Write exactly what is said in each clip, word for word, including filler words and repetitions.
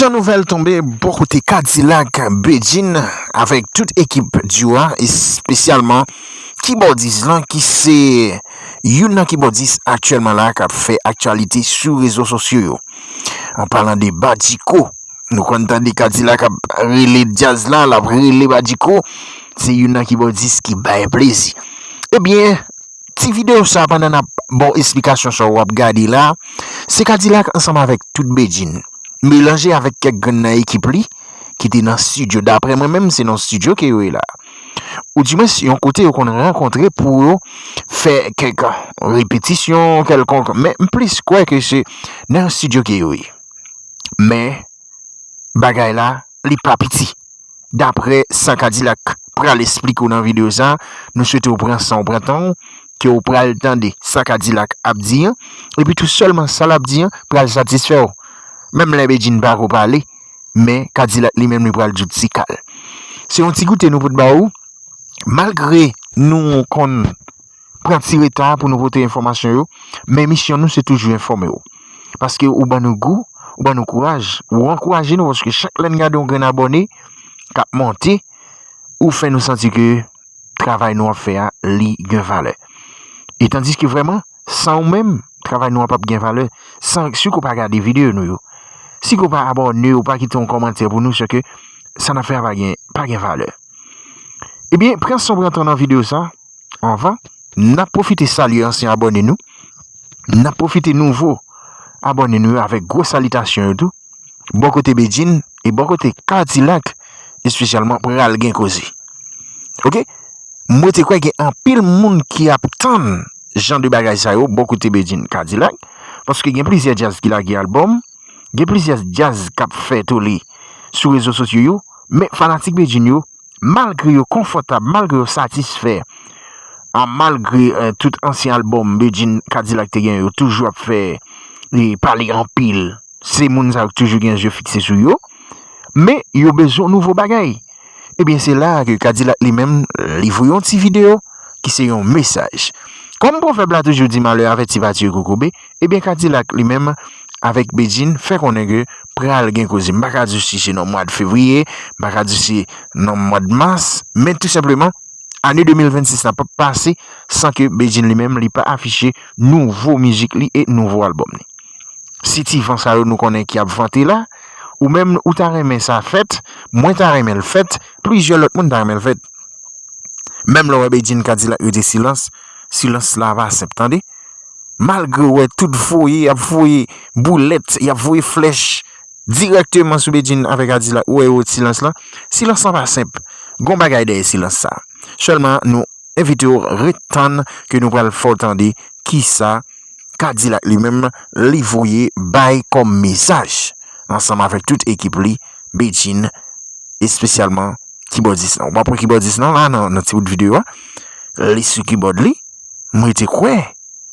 Yon nouvèl tonbe bò kote Kadilak, Bedjine avèk tout ekip Dyura, espesyalman kibòdis lan ki se youn nan kibòdis aktyèlman la k ap fè aktyalite sou rezo sosyo yo. An palan de Badjiko, nou konn tande Kadilak ap rele djaz la, l ap rele Badjiko, se youn nan kibòdis ki bay plezi. Ebyen, ti videyo sa, pandan n ap ba w esplikasyon sa w ap gade la, se Kadilak ansanm avèk tout Bedjine melanje avèk kèk grenn nan ekip li ki te nan estidyo. Daprè mwen menm, se nan estidyo ke yo ye la. Oudimwens, yon kote yo konn rankontre pou yo fè kèk repetisyon kèlkonk. Men m plis kwè ke se nan estidyo ke yo ye. Men bagay la, li pa piti. Daprè sa Kadilak pral esplike w nan videyo sa, nou swete w pran san w, pran tan w, ke w pral tande sa Kadilak ap di an, epi tou sèlman sa l ap di an pral satisfè w. Menm lè Bedjine pa ko pale, men Kadilak li menm li pral di w ti kal. Se yon ti goute nou pot ba ou, malgre nou konn pran ti reta pou nou pote enfòmasyon yo, men misyon nou se toujou enfòme w. Paske ou ban nou gou, ou ban nou kouraj, ou ankouraje nou, paske chak lè n gade yon grenn abòne k ap monte, ou fè nou santi ke travay nou ap fè a, li gen valè. E tandiske vrèman, san ou menm, travay nou an p ap gen valè, san, si w pa gade videyo nou yo, si w pa abòne, ou pa kite yon kòmantè pou nou, se ke sa n ap fè a pa gen, pa gen valè. Ebyen, pran san w pran tan nan videyo sa, anvan, n ap pwofite salye ansyen abòne nou, n ap pwofite nouvo abòne nou yo avèk gwo salitasyon yo tou, bò kote Bedjine e bò kote Kadilak, espesyalman pral gen koze. Oke? Mwen te kwè gen anpil moun ki ap tann jan de bagay sa yo bò kote Bedjine, Kadilak, paske gen plizyè djaz ki lage albòm, gen plizyè djaz k ap fè tole sou rezo sosyo yo, men fanatik Bedjine yo, malgre yo konfòtab, malgre yo satisfè, a, malgre, eh, tout ansyen albòm Bedjine, Kadilak te gen yo toujou ap fè, e, pale anpil. Se moun sa yo ki toujou gen je fikse sou yo, men yo bezwen nouvo bagay. Ebyen, se la a ke Kadilak li menm, li voye yon ti videyo ki se yon mesaj. Kòm pwovèb la toujou di, malè avèti pa tiye kokobe, ebyen, Kadilak li menm avèk Bedjine fè konnen ke pral gen koze. M pa ka di w si se nan mwa fevriye, m pa ka di w si nan mwa mas, men tou senpleman, ane de mil vennsis la p ap pase san ke Bedjine li menm li pa afiche nouvo mizik li e nouvo albòm li. Si ti van sa yo nou konnen ki ap vante la, ou menm ou ta renmen sa fèt, mwen ta renmen l fèt, plizyè lòt moun ta renmen l fèt. Menm lè w wè Bedjine, Kadilak rete silans, silans la pa senp, tande. Malgre w wè tout voye, y ap voye boulèt, y ap voye flèch dirèkteman sou Bedjine avèk Kadilak, ou wè yo silans lan. Silans lan pa senp. Gon bagay dèyè silans sa. Sèlman, nou envite w ret tann ke nou pral fè w tande kisa Kadilak li menm li voye bay kòm mesaj ansanm avèk tout ekip li, Bedjine, espesyalman kibòdis lan. W ap wè kibòdis lan la nan, nan ti bout videyo a. Li sou kibòd li. Mwen te kwè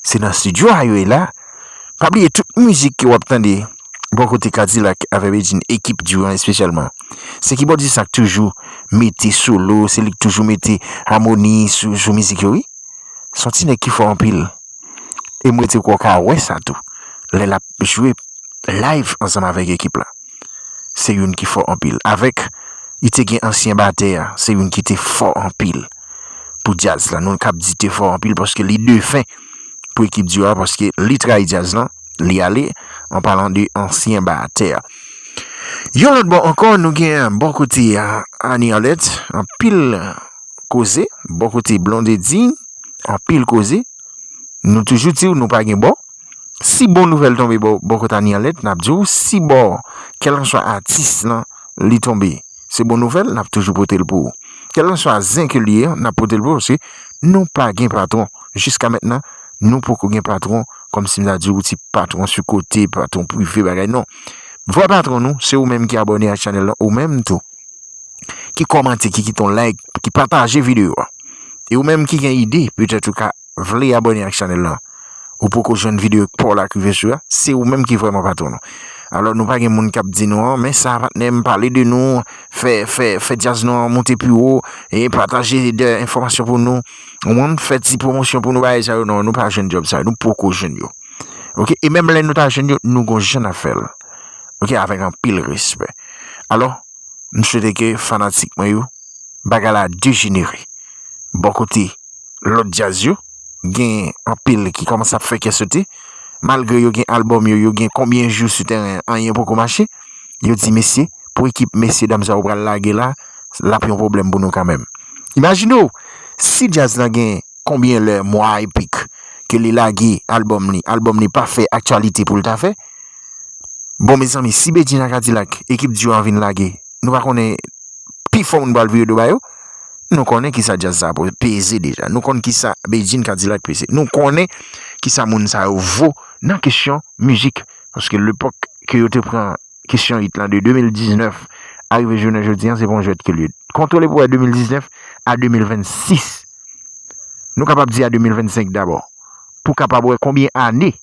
se nan estidyo a yo ye la. Pa bliye tout mizik ke w ap tande bò kote Kadilak avèk Bedjine, ekip Dyura espesyalman. Se kibòdis sa k toujou mete solo, se li k toujou mete amoni sou, sou mizik yo, wi. Se yon ti nèg ki fò anpil. E mwen te kwè w ka wè sa tou. Lè l ap jwe live ansanm avèk ekip la. Se youn ki fò anpil. Avèk, li te gen ansyen batè a, se youn ki te fò anpil pou djaz la. Nou kab di te fò anpil paske li defen pou ekip Dyura, paske li trayi djaz lan, li ale, an palan de ansyen batè a. Yon lòt bò ankò, nou gen bò kote a, Annie Arlette, anpil koze, bò kote Blondedy, anpil koze. Nou toujou di w nou pa gen bò. Si bon nouvèl tonbe bò, bò kote Annie Arlette, n ap di w, si bò, kèlkanswa atis lan, li tonbe, se bon nouvèl, n ap toujou pote l pou ou. Kèlkanswa zen ke l ye, n ap pote l pou ou, paske nou pa gen patwon. Jiska mentnan, nou poko gen patwon, kòmsi m ta di w ti patwon sou kote, patwon prive, bagay, non. Vrè patwon nou, se ou menm ki abòne ak chanèl lan, ou menm tou ki kòmante, ki kite yon like, ki pataje videyo a. E ou menm ki gen ide, petèt ou ka vle abòne ak chanèl lan. Ou poko jwenn videyo pa w la k rive sou a, se ou menm ki vrèman patwon nou. Alò, nou pa gen moun k ap di nou, an, men sa, patnè m, pale de nou, fè, fè, fè djaz nou an monte pi wo, e pataje de enfòmasyon pou nou, ou konprann, fè ti pwomosyon pou nou, bagay sa yo, non, nou pa jwenn djòb sa yo, nou poko jwenn yo. Oke? E menm lè nou ta jwenn yo, nou gon jan n ap fè l. Ok, avèk anpil respè. Alò, m swete ke fanatik mwen yo, bagay la dejenere. Bò kote lòt djaz yo, gen anpil ki kòmanse ap fè kè sote. Malgre yo gen albòm yo, yo gen konbyen jou sou tèren, anyen poko mache. Yo di, mesye, pou ekip mesye dam sa yo pral lage la, l ap yon pwoblèm pou nou kanmenm. Imajine w, si djaz la gen konbyen lè, mwa e pik ke li lage albòm li, albòm li pa fè aktyalite pou l ta fè. Bon, mezanmi, si Bedjine ak Kadilak, ekip Diwa vin lage, nou pa konnen pi fò moun pral vire do ba yo. Nou konnen kisa djaz sa ap peze deja. Nou konn kisa Bedjine, Kadilak peze. Nou konnen kisa moun sa yo vo nan kesyon mizik. Paske lepòk ke yo te pran kesyon hit lan de de mil diznèf a rive jounen jodi an, se pa yon jwèt ke l ye. Kontwole pou wè de mil diznèf a de mil vennsis. Nou kapab di a de mil vennsenk dabò. Pou kapab wè konbyen ane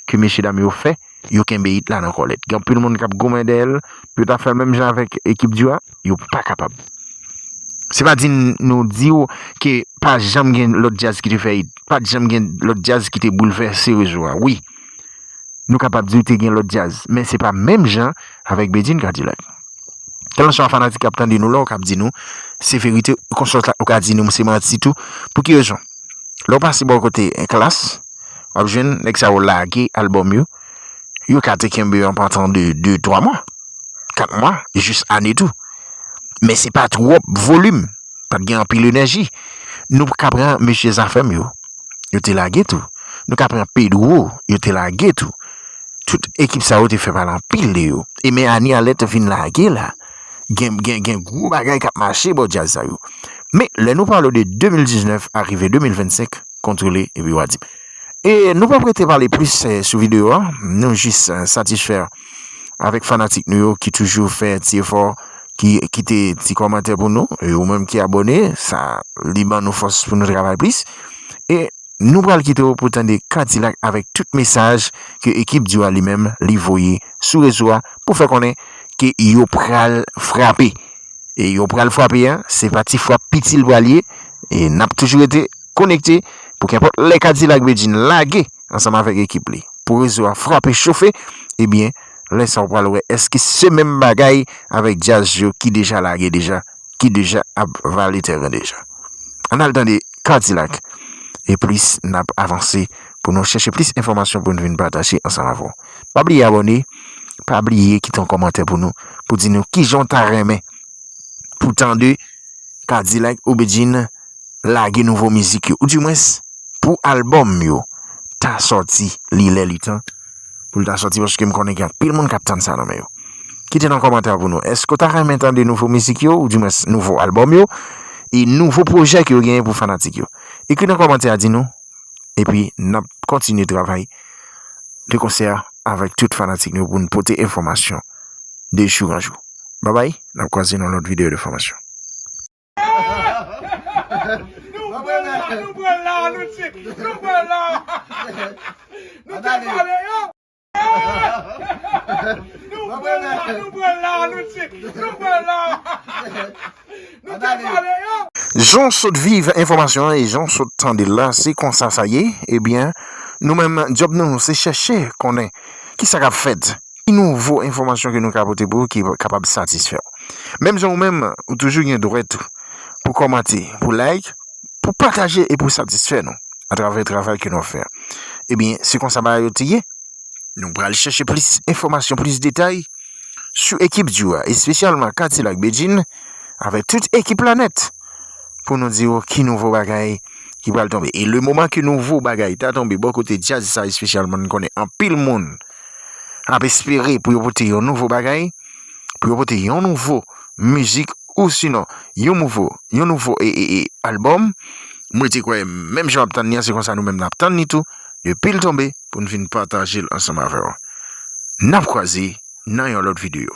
ke mesye dam yo fè, yo kenbe hit la nan kòlèt. Gen anpil moun k ap goumen dèyè l, pou yo ta fè l menm jan avèk ekip Diwa, yo pa kapab. Se pa di n, nou di w ke pa janm gen lòt djaz ki te fè hit, pa t janm gen lòt djaz ki te boulvèse rezo a. Wi, nou kapab di w te gen lòt djaz, men se pa menm jan avèk Bedjine, Kadilak. Kèlkanswa fanatik k ap tande nou la, w k ap di nou, se verite, konsa w ka di nou, se manti tou. Pou ki rezon? Lè w pase bò kote Klass, w ap jwenn nèg sa yo lage albòm yo. Yo ka te kenbe yo an patan de de, twa mwa, kat mwa, jis ane tou. Men se pa twòp volim. Pa t gen anpil enèji. Nou ka pran mesye Zafèm yo. Yo te lage tou. Nou ka pran Pedro, yo te lage tou. Tout ekip sa yo te fè pale anpil de yo. E men Ani Alèt vin lage la. Gen, gen, gen gwo bagay k ap mache bò djaz sa yo. Men, lè nou pale de de mil diznèf a rive de mil vennsenk, kontwole epi w a di m. E nou p ap rete pale plis, eh, sou videyo a. Nou jis, eh, satisfè avèk fanatik nou yo ki toujou fè ti efò, ki kite ti kòmantè pou nou. E ou menm ki abòne, sa li ban nou fòs pou nou travay plis. E nou pral kite w pou tande Kadilak avèk tout mesaj ke ekip Diwa li menm li voye sou rezo a pou fè konnen ke yo pral frape. E yo pral frape a, se pa ti frap piti l pral ye. E n ap toujou rete konekte pou kenpòt lè Kadilak Bedjine lage ansanm avèk ekip li pou rezo a frape, chofe, ebyen, lè sa w pral wè èske se menm bagay avèk djaz yo ki deja lage deja, ki deja ap vale tèren deja. Ann al tande Kadilak, e plis n ap avanse pou nou chèche plis enfòmasyon pou n vin pataje ansanm avè w. Pa bliye abòne, pa bliye kite yon kòmantè pou nou, pou di nou kijan w ta renmen pou tande Kadilak ou Bedjine lage nouvo mizik yo, oudimwens pou albòm yo ta sòti, li lè li tan pou l ta sòti, paske m konnen gen anpil moun k ap tann sa nan men yo. Kite nan kòmantè pou nou. Èske w ta renmen tande nouvo mizik yo, oudimwens nouvo albòm yo, e nouvo pwojè ke yo genyen pou fanatik yo? Ekri nan kòmantè a, di nou, epi n ap kontinye travay de konsè avèk tout fanatik nou pou n pote enfòmasyon de jou an jou. Babay, n ap kwaze nan lòt videyo de fòmasyon. Nou pran la, nou pran la, nou tchek, nou pran la. Nou te pale yo. Nou pran la, nou pran la, nou tchek, nou pran la. Nou te pale yo. Jan w sot viv enfòmasyon an e jan w sot tande l la, se konsa sa ye. Ebyen, nou menm, djòb nou, se chèche konnen kisa k ap fèt. Ki nouvo enfòmasyon ke nou ka pote pou ou ki kapab satisfè w? Menm jan ou menm, ou toujou gen dwèt ou pou kòmante, pou like, pou pataje e pou satisfè nou atravè travay ke nou ap fè a. Ebyen, se konsa bagay yo te ye. Nou pral chèche plis enfòmasyon, plis detay sou ekip Diwa, espesyalman Kadilak Bedjine, avèk tout ekip la nèt, pou nou di w ki nouvo bagay ki pral tonbe. E le moman ke nouvo bagay ta tonbe bò kote djaz sa espesyalman, n konnen anpil moun ap espere pou yo pote yon nouvo bagay, pou yo pote yon nouvo mizik, ou sinon yon nouvo, yon nouvo, e, e, e, albòm. Mwen te kwè menm jan w ap tann li an, se konsa nou menm n ap tann li tou, depi l tonbe, pou n vin pataje l ansanm avè w. N ap kwaze nan yon lòt videyo.